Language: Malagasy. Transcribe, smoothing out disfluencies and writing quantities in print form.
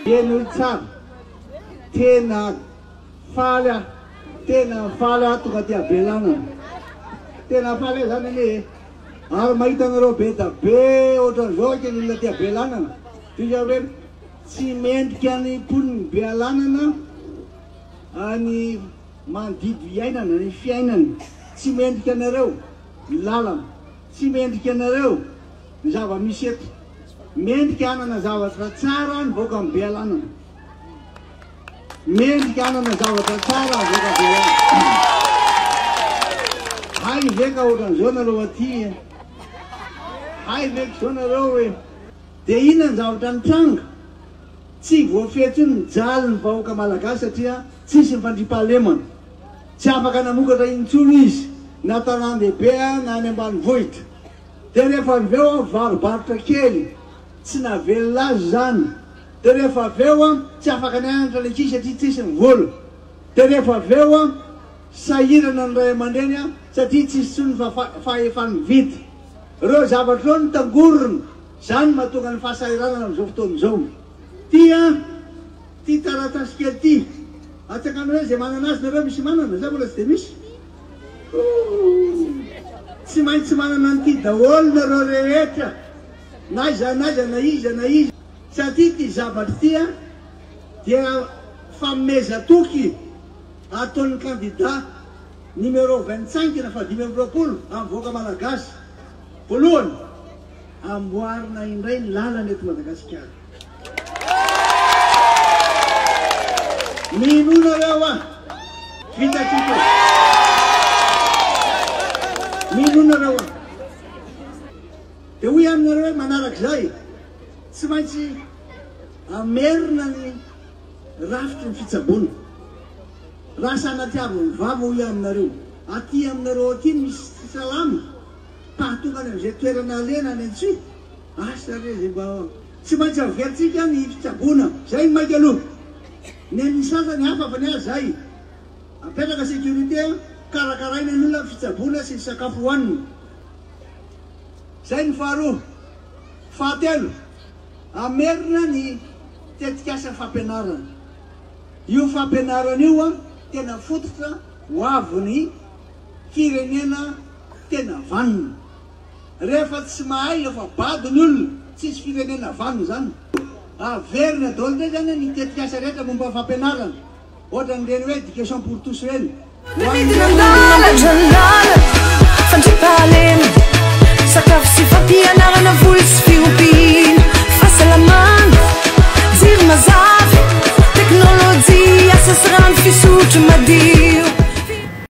Henoy tsara, tena faly aho, tena faly aho tonga aty Abelanana. Tena faly aho zany anie e. Ary mahita anareo be da be ohatran'izao aky ny olona aty Abelanana. Dika hoe tsy mendrika ny mponin'i Bealanana ny manodidy iainana, ny fiainana. Tsy mendrika anareo ny lalana, tsy mendrika anareo ny zava-misy eto. Mendrika hanana zavatra tsara ny vahoakan'i Bealanana. Mendrika hanana zavatra tsara ny vahoakan'i Bealanana. Hay ve ka ohatran'izao nareo aty e? Hay ve ka izao nareo e? Dia inona ny zavatra nitranga? Tsy voafehy intsony ny jaly ny vahoaka malagasy satria tsisy ny fandriampahalemana. Tsy afaka namokatra intsony izy na tanàn-dehibe na any ambanivohitra. Dia rehefa avy eo an, varobarotra kely, tsy nahavelona azy izany. Dia rehefa avy eo an, tsy afaka nianatra ny ankizy satria tsisy ny vola. Dia rehefa avy eo an, sahirana ny ray aman-dreny an, satria tsisy intsony ny fahefa-mividy. Ireo zavatra ireo no tangorona, izany no mahatonga ny fahasahiranana amin'izao fotoana izao. Ity an, ity taratasy kely ity, atsangano hoe izay manana azy nareo, misy manana? Sa mbola tsy dia misy? Tsy maintsy manana an'ity daholo nareo rehetra na aiza na aiza na iza na iza satria ity zavatra ity dia fanomezan-toky ataon'ny kandida numéro 25 na faha 25 amin'ny vahoaka malagasy. Voalohany, amboarina indray ny lalana eto Madagasikara. Minoa nareo aho, vitatsika io. Minoa nareo aho. Dia hoy aminareo hoe manarak'izay, tsy maintsy amerina ny rafitry ny fitsaboana. Raha sanatiavin'ny vava hoy aho aminareo, aty aminareo aty misy tsy salama, pahatonga any amin'izay toerana alena any Antsohihy, Asa re zay mba tsy maintsy averintsika ny fitsaboana zay ny maika aloha. Ny an'ny sasany hafa fa ny azy zay. Apetraka sécurité karakaraina ny olona fitsaboana sy ny sakafo hohanina. Zay ny faharoa. Fahatelo, amerina ny tetikasa fampianarana. Io fampianarana io tena fototra ho avin'ny firenena tena vanona. Rehefa tsy mahay efa bado ny olona, tsisy firenena vanona izany. Averina daholo indray izany ny tetikasa rehetra momba ny fampianarana, ohatran'ireny hoe éducation pour tous ireny. Ho an'ny Midina an-dalana, lalana, fandriampahalemana.